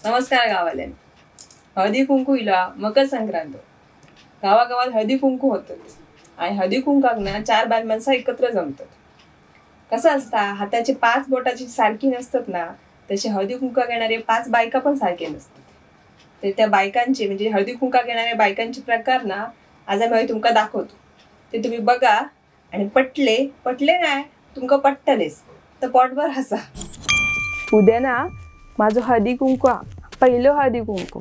नमस्कार गावाल्यान. हळदी कुंकू इला मकर संक्रांत. गावागावात हळदी कुंकू होतच आणि हळदी कुंकाक ना चार बायल माणसं एकत्र जमतात. कसं असता हाताचे 5 बोटाची सारखी नसतात ना, तसे हळदी कुंका घेणारे 5 बायका पण सारखे नसतात. तर त्या बायकांचे म्हणजे हळदी कुंका घेणाऱ्या बायकांचे प्रकार ना आज आम्ही तुमका दाखवतो, ते तुम्ही बघा आणि पटले पटले नाही तुमका पटतलेच तर पोटभर हसा. उद्या ना माझं हळदी कुंकू, पहिलं हळदी कुंकू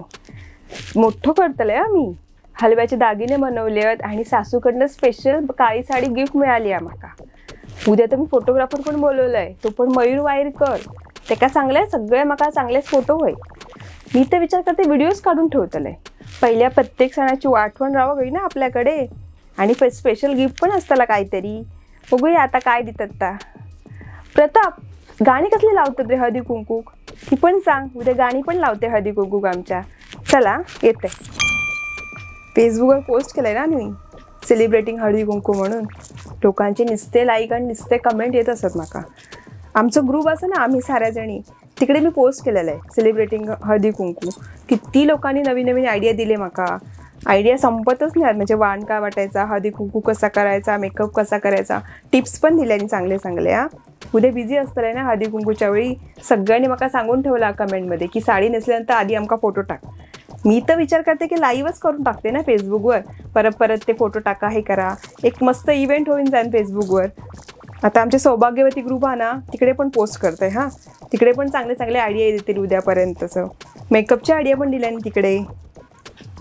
मोठं करतले आम्ही. हलव्याचे दागिने बनवले आहेत आणि सासूकडनं स्पेशल काळी साडी गिफ्ट मिळाली आहे माका. उद्या तर मी फोटोग्राफर पण बोलवलं आहे, तो पण मयूर वायरकर. तेका सांगले सगळे माका चांगलेच फोटो होय. मी तर विचार करते व्हिडिओज काढून ठेवतले. पहिल्या प्रत्येक सणाची आठवण राहावं गई ना आपल्याकडे. आणि स्पेशल गिफ्ट पण असताला काहीतरी, बघूया आता काय देतात ता. प्रताप, गाणी कसली लावतात रे हळदी कुंकूक ती पण सांग. उद्या गाणी पण लावते हळदी कुंकूक आमच्या. चला येते. फेसबुकवर पोस्ट केलं आहे ना मी सेलिब्रेटिंग हळदी कुंकू म्हणून. लोकांचे नुसते लाईक आणि नुसते कमेंट येत असत माका. आमचं ग्रुप असं ना आम्ही साऱ्या जणी, तिकडे मी पोस्ट केलेलं आहे सेलिब्रेटिंग हळदी कुंकू. किती लोकांनी नवीन नवीन आयडिया दिले माका. आयडिया संपतच नाही. म्हणजे वाण काय वाटायचा, हळदी कुंकू कसा करायचा, मेकअप कसा करायचा, टिप्स पण दिल्या आणि चांगले चांगले. हां, उद्या बिझी असतले ना हळदी कुंकूच्या वेळी. सगळ्यांनी माका सांगून ठेवला कमेंटमध्ये की साडी नेसल्यानंतर आधी आमका फोटो टाक. मी तर विचार करते की लाईव्हच करून टाकते ना फेसबुकवर, परत परत ते फोटो टाका हे करा, एक मस्त इव्हेंट होऊन जाईल फेसबुकवर. आता आमचे सौभाग्यवती ग्रुप आहे ना तिकडे पण पोस्ट करते. हां, तिकडे पण चांगले चांगले आयडिया देतील उद्यापर्यंतचं. मेकअपच्या आयडिया पण दिल्या ना तिकडे.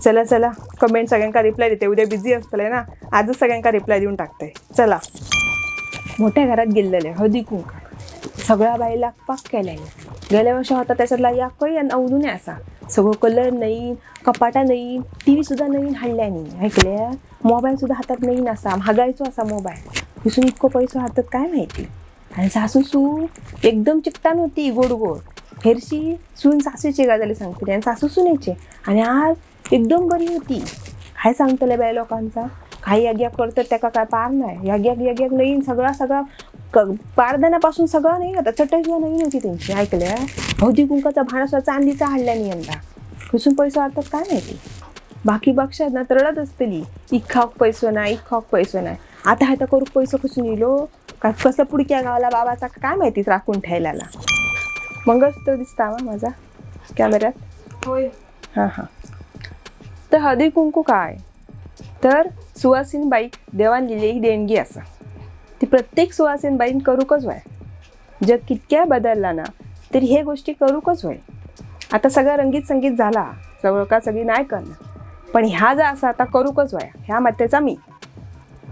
चला चला कमेंट सगळ्यांका रिप्लाय देते. उद्या बिझी असतले ना, आजच सगळ्यांका रिप्लाय देऊन टाकते. चला मोठ्या घरात गेलेले हळदी कुंकाक सगळ्या बाईला पाक केलेले. गेल्या वर्षी होता त्याच्यातला याकय आणि अवधून असा सगळं कलर नवीन, कपाटा नवीन, टी व्ही सुद्धा नवीन हाडल्यानी. ऐकल्या मोबाईल सुद्धा हातात नवीन असा, महागायचो असा मोबाईल. दिसून इतको पैसो हातात काय माहिती. आणि सासू सून एकदम चिकटान होती गोड गोड. हेरशी सून सासूची गजाली सांगतली आणि सासू सुनेचे. आणि आज एकदम बरी होती. काय सांगतले बाई लोकांचा, काही यज्ञ करतात त्याका काय पार नाही. यज्ञ यज्ञ नवीन सगळा सगळा पारदानापासून सगळं नाही, आता चटई सुद्धा नवीन होती त्यांची. ऐकल्या हळदी कुंकाचा भांडा सुद्धा चांदीचा हाडल्या नाही यंदा. कसून पैसो हातात काय माहिती. बाकी बक्षात ना रडत असतली, इखाक पैसो नाही इखाक पैसो नाही. आता हाता करूक पैसो कसून इलो का, कसं पुडक्या गावाला बाबाचा काय माहितीच राखून ठेवलेला. मंगळसूत्र दिसता वा माझा कॅमेऱ्यात? होय. हां हां. तर हळदी कुंकू काय तर सुवासीन बाईक देवान दिलेली देणगी असा. ती प्रत्येक सुवासीन बाईन करूकच व्हाय. जग कितक्या बदलला ना तरी हे गोष्टी करूकच व्हाय. आता सगळं रंगीत संगीत झाला, सगळं का सगळी नाही करणार, पण ह्या जा असा आता करूकच व्हाय. ह्या मत्याचा मी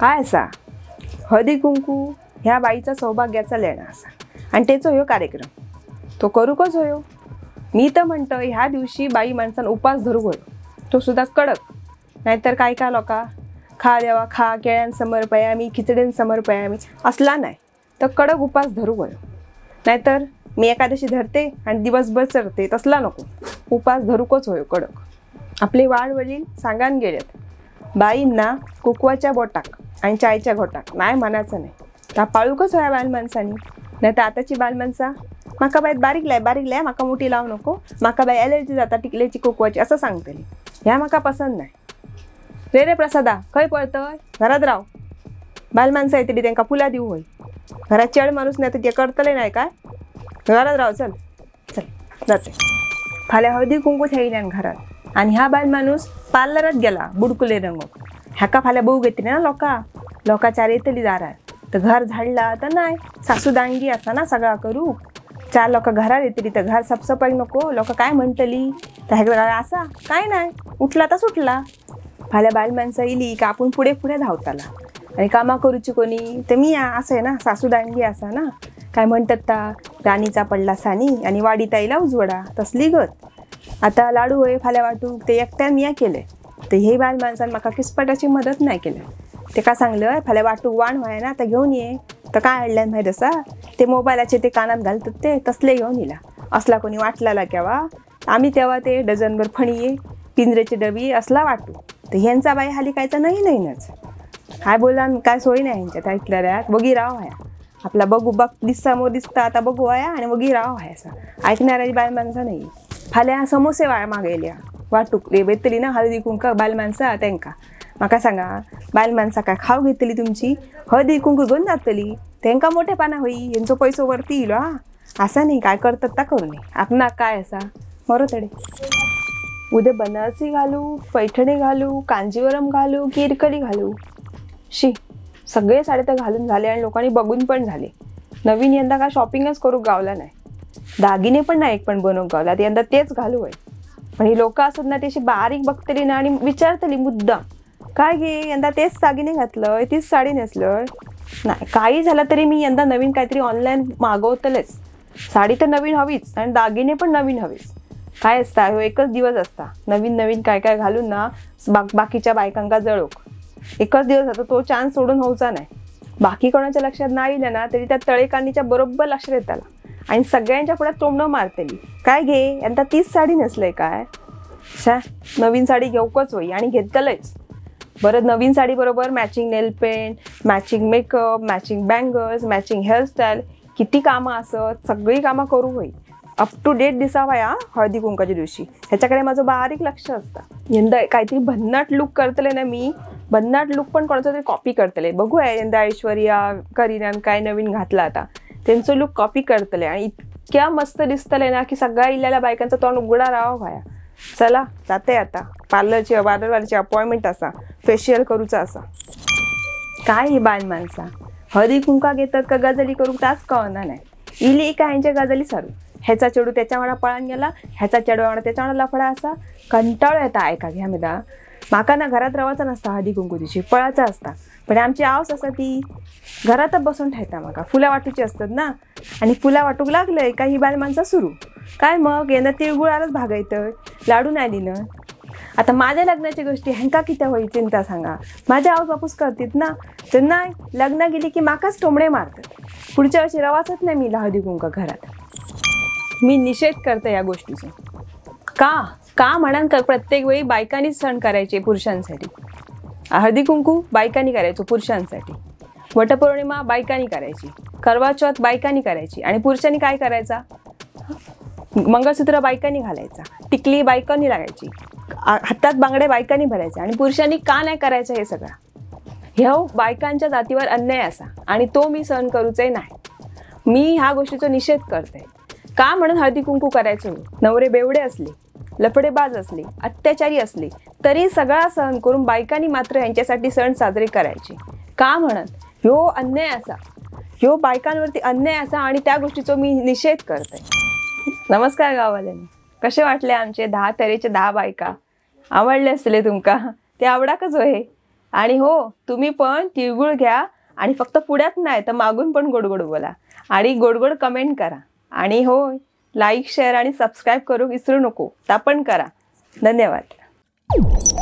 काय असा हळदी कुंकू ह्या बाईचा सौभाग्याचा लेणा असा आणि त्याचो ह्यो कार्यक्रम तो करूकच होयो. मी तर म्हणतो ह्या दिवशी बाई माणसान उपास धरूक होयो, तो सुद्धा कडक. नाहीतर काय काय लोका खा देवा खा, केळ्यां समर्पयामी, खिचड्यां समर्पयामी असला नाही तर कडक उपास धरूक होयो. नाहीतर मी एकादशी धरते आणि दिवसभर चरते तसला नको, उपास धरूकच होयो कडक. आपले वाडवडील सांगान गेलेत बाईंना कुकवाच्या बोटाक आणि चायच्या घोटाक नाही म्हणायचं नाही, त्या पाळूकच होया बाल माणसांनी. नाही तर आताची बाल माणसा माका बाई बारीक लाय बारीक लाय, माका मोठी लावू नको, माका बाई ॲलर्जी जाता टिकल्याची कुकवाची असं सांगतली. ह्या माका पसंत नाही. रे रे प्रसादा खंय पळतय, घरात राव. बाल माणसं येतली त्यांका फुला देऊ होय, घरात चेड माणूस नाही तर ते करतले नाही काय. घरात राव, चल चल जाते. फाल्यां हळदी कुंकू थेयल्यान घरात आणि ह्या बायल माणूस पार्लरात गेला बुडकुले रंगोक. ह्याका फाल्यां बघू घेतली ना लोका, लोका चार येतली दारात तर घर झाडला तर नाही. सासू दांडगी असा ना सगळा करू, चार लोक घरात येतली तर घर साफसफाई नको, लोक काय म्हणतली. तर ह्याका असा काय नाही, उठला तर सुटला. फाल्यां बायल माणसं येली का आपण पुढे पुढे धावताला आणि कामा करूची कोणी तर मी असं आहे ना, सासू दांडगी असा ना. काय म्हणतात ता राणीचा पडला सानी आणि वाडी ताईला उजवडा, तसली गत. आता लाडू होय फाल्यां वाटूक ते एकट्यान मी केले तर हे बायल माणसान म्हाका किस्पटाची मदत नाही केलं. ते का सांगलं फाल्यां वाटूक वाण व्हाय ना आता घेऊन ये, तर काय हाडल्यान माहीत आसा ते मोबायलाचे ते कानात घालतात ते तसले घेऊन येला. असला कोणी वाटलेला केव्हा आम्ही तेव्हा ते डझनभर फणये पिंजऱ्याची डबी असला वाटू. तर ह्यांचा बाई हाली कायचा नाही नाहीनच काय बोला काय सोय नाही ह्यांच्यात. ऐकल्यात वगी राव हाया आपला बघू बघ दिसता मोर दिसता आता बघू आया आणि वगी राव हाय असा ऐकणाऱ्याची बाय माणसं नाही. फाल्यां समोसे मागयल्या वाटूक येतली ना हळदी कुंकाक बायल माणसां तेंकां. म्हाका सांगा बायल माणसां काय खाव घेतली तुमची, हळदी कुंकू घेवन जातली तेंकां मोठेपणा होई, हेंचो पैसो वरती येयलो. हा आसा न्ही काय करतात ता करूं न्ही, आपणाक काय आसा मरो तडे. उद्या बनारसी घालू, पैठणी घालू, कांजीवरम घालू की इरकली घालू? शी सगळे साडे तर घालून झाले आणि लोकांनी बघून पण झाले. नवीन यंदा काय शॉपिंगच करू गावला नाही, दागिने पण नाही एक पण बनवून गावला, यंदा तेच घालू आहे. पण ही लोकं असत ना ती अशी बारीक बघतली ना आणि विचारतली मुद्दाम, काय गे यंदा तेच दागिने घातलं तीच साडी नेसलं. नाही काही झालं तरी मी यंदा नवीन काहीतरी ऑनलाईन मागवतलेच. साडी तर नवीन हवीच आणि दागिने पण नवीन हवीच. काय असता हो एकच दिवस असता नवीन नवीन काय काय घालून ना बाकीच्या बायकांका जळोक. एकच दिवस जातो तो चान्स सोडून होऊचा नाही. बाकी कोणाच्या लक्षात नाही आलं ना तरी त्या तळेकांडीच्या बरोबर लक्षात येताला आणि सगळ्यांच्या पुढे तोंडं मारतली, काय घे यंदा तीच साडी नेसलंय काय, शा नवीन साडी घेऊकच होई आणि घेतलंच. बरं नवीन साडी बरोबर matching nail paint, matching makeup, matching bangles, matching hairstyle, किती कामं असत, सगळी कामं करू होई. अप टू डेट दिसावा या हळदी कुंकाच्या दिवशी, ह्याच्याकडे माझं बारीक लक्ष असतं. यंदा काहीतरी भन्नाट लूक करतले ना मी, भन्नाट लूक पण कोणाचा तरी कॉपी करतले. बघूया यंदा ऐश्वर्या करीनान काय नवीन घातला आता, त्यांचं लूक कॉपी करतले आणि इतक्या मस्त दिसतले ना की सगळ्या इल्याला बायकांचं तोंड उघडा राहावं भाया. चला जाते आता, पार्लरची पार्लरवाल्याची अपॉइंटमेंट असा, फेशियल करूचा असा. काय ही बायल माणसा हळदी कुंका घेतात का गजाली करूक ताच कळना नाही. इली का ह्यांच्या गजाली सारू, ह्याचा चेडू त्याच्या वाडा पळान गेला, ह्याचा चेडू वाडा त्याच्या वाडा लफडा असा, कंटाळो येता ऐका घ्या मेदा. म्हाका ना घरात रावाचा नसता हळदी कुंकू दिवशी, पळाचा असता. पण आमची आवस आसा ती घरातच बसून ठेवता म्हाका. फुलां वाटूची असतात ना आणि फुलां वाटूक लागलंय का ही बायल माणसां सुरू. काय मग यंदा तिळगुळारच भागयतय, लाडू नाही दिलं. आता माझ्या लग्नाची गोष्टी ह्यांका कित्या होई चिंता सांगा, माझ्या आवस बापूस करतीत ना, तर नाही लग्न गेली की म्हाकाच टोमणे मारतात. पुढच्या वर्षी रवाचत नाही मी हळदी कुंका घरात. मी निषेध करते या गोष्टीचा. का का म्हणान का प्रत्येक वेळी बायकांनीच सण करायचे पुरुषांसाठी, हळदी कुंकू बायकांनी करायचो पुरुषांसाठी, वटपौर्णिमा बायकांनी करायची, करवा चौथ बायकांनी करायची आणि पुरुषांनी काय करायचा? मंगळसूत्र बायकांनी घालायचा, टिकली बायकांनी लागायची, हातात बांगड्या बायकांनी भरायच्या आणि पुरुषांनी का नाही करायचं हे सगळं? ह्यो बायकांच्या जातीवर अन्याय असा आणि तो मी सहन करूचे नाही. मी ह्या गोष्टीचा निषेध करते. का म्हणून हळदी कुंकू करायचं? नवरे बेवडे असले, लफडेबाज असले, अत्याचारी असले तरी सगळा सहन करून बायकांनी मात्र ह्यांच्यासाठी सण साजरे करायचे. का म्हणत? ह्यो अन्याय असा, ह्यो बायकांवरती अन्याय असा आणि त्या गोष्टीचा मी निषेध करते. नमस्कार गाववाल्यांनी, कसे वाटले आमचे 10 तऱ्हेचे 10 बायका? आवडले असले तुमका ते आवडाकच होय. आणि हो तुम्ही पण तिळगुळ घ्या आणि फक्त पुढ्यात नाही तर मागून पण गोडगोड बोला आणि गोडगोड कमेंट करा आणि हो लाईक शेअर आणि सबस्क्राईब करू विसरू नको, ता पण करा. धन्यवाद.